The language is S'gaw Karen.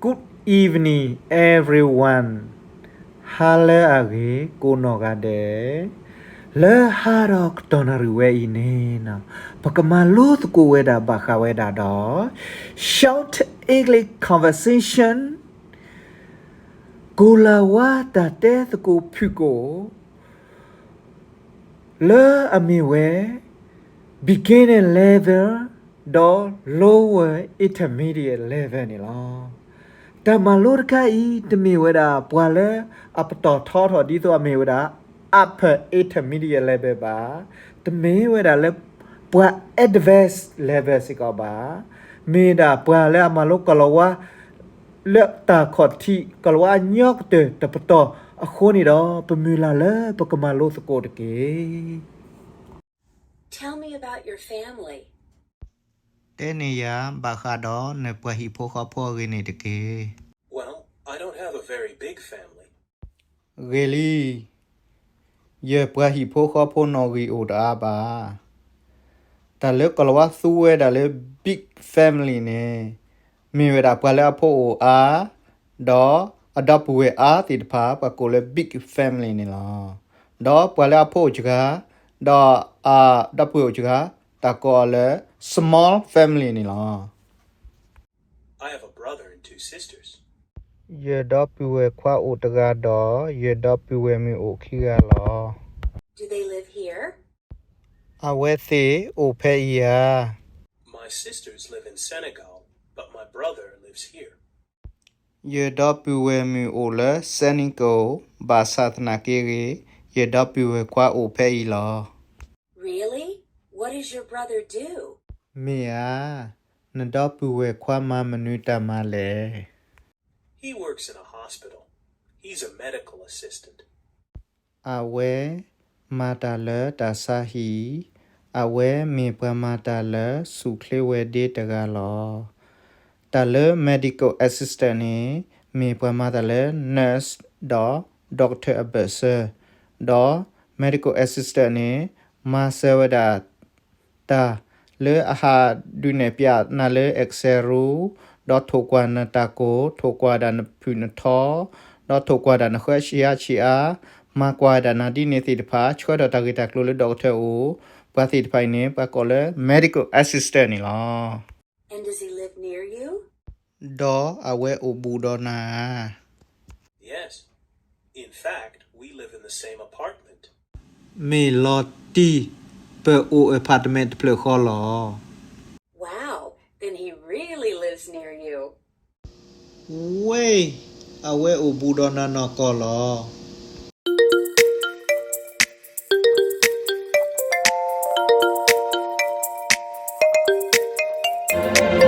Good evening, everyone. ဟါလၢအဂ့ၤ ကိးနီၢ်ဂၤဒဲး, လၢဟါဒီးကတီၢ်နၣ်ရံၣ်ဝဲအံၤန့ၣ်, ပကမၤလိသကိးဝဲဒၣ်ဘၣ်ဃးဝဲဒၣ်ဒီး Short English Conversation ကိၤလၤဝါတၢ်တဲသကိးဖုၣ်ကိာ် လၢအမ့ၢ်ဝဲ beginner level ဒီး lower intermediate level န့ၣ်လီၤ. တၢ်မၤလိတခါအံၤ တမ့ၢ်ဝဲဒၣ်ပှၤလၢအပတီၢ်ထီထီၣ်ဒ်သိးအမ့ၢ်ဝဲဒၣ် upper intermediate level ဘၣ်. တမ့ၢ်ဝဲဒၣ်လၢပှၤ advanced level စ့ၢ်ကီးဘၣ်. မ့ၢ်ဒၣ်ပှၤလၢအမၤလိကိၤလၤဝါ လၢတၢ်ခီၣ်ထံး ကိၤလၤဝါအညီကတၢၢ်တပတီၢ်အဃိန့ၣ်ဒီး ပမုၢ်လၢ်လၢပကမၤလိသကိးတက့ၢ်. Tell me about your family. တဲန့ၢ်ယၤဘၣ်ဃးဒီးနပှၤဟံၣ်ဖိဃီဖိအဂ့ၢ်န့ၣ်တက့ၢ်. Well, I don't have a very big family. ဂ့ၤလံ, ယပှၤဟံၣ်ဖိဃီဖိနီၣ်ဂံၢ်အိၣ်တအါဘၣ်. တၢ်လၢကိၤလၤဝါသူဝဲဒၣ်လၢ big family န့ၣ် မ့ၢ်ဝဲဒၣ်ပှၤလၢအဖိအိၣ်အါ ဒီးအဒီပုၢ်ဝဲၢ်အါသ့ၣ်တဖၣ် ပှၤကိးလၢ big family န့ၣ်လီၤ. ဒီးပှၤလၢအဖိအိၣ်စှၤ ဒီးအဒီပုၢ်ဝဲၢ်အိၣ်စှၤ တၢ်ကိးအီၤလၢ small family န့ၣ်လီၤ. I have a brother and two sisters. ယဒီပုၢ်ဝဲၢ်ခွါအိၣ်တဂၤဒီး ယဒီပုၢ်ဝဲၢ်မုၣ်အိၣ်ခံဂၤလီၤ. Do they live here? အဝဲသ့ၣ်အိၣ်ဖဲအံၤဧါ. My sisters live in Senegal, but my brother lives here. ယဒီပုၢ်ဝဲၢ်မုၣ်အိၣ်လၢ Senegal, ဘၣ်ဆၣ်သနာ်က့ဂ့ၤ, ယဒီပုၢ်ဝဲၢ်ခွါအိၣ်ဖဲအံၤလီၤ. Really? What does your brother do? မ့ၢ်ဧါ, နဒီပုၢ်ဝဲၢ်ခွါမၤမနုၤတၢ်မၤလဲၣ်. He works in a hospital. He's a medical assistant. အဝဲမၤတၢ်လၢတၢ်ဆါဟံၣ်, အဝဲမ့ၢ်ပှၤမၤတၢ်လၢဆူၣ်ချ့ဝဲၤဒ့တဂၤလီၤ. တၢ်လၢ medical assistant န့ၣ် မ့ၢ်ပှၤမၤတၢ်လၢ nurse ဒီး doctor အဘၢၣ်စၢၤ, ဒီး medical assistant န့ၣ် မၤစၢၤဝဲဒၣ် တၢ်လၢအဟးဒုးနဲၣ်ဖျါနၤလၢ X-ray room, ဒီးထိၣ်ကွၢ်နတၢ်ကိၢ်, ထိၣ်ကွၢ်ဒၣ်နဖုၣ်နထီ, ဒီးထိၣ်ကွၢ်ဒၣ်နဃၢဆံးအါဆံးအါ, မၤကွၢ်ဒၣ်နၤဒ်န့ၣ်သ့ၣ်တဖၣ်, ဆှၢထီၣ်တၢ်ဂ့ၢ်တၢ်ကျိၤလၢ doctor အအိၣ်, ပှၤသ့ၣ်တဖၣ်အံၤန့ၣ် ပှၤကိးလၢ medical assistant န့ၣ်လီၤ. And does he live near you? ဒီးအဝဲအိၣ်ဘူးဒီးနၤဧါ. Yes. In fact, we live in the same apartment. မ့ၢ်လီၤတံၢ်, ပအိၣ် apartment တဖျၢၣ်ဃီလီၤ. Wow, then he really lives near you. ဝ့ၢ်, အဝဲအိၣ်ဘူးဒီးနၤနီၢ်ကီၢ်လီၤ.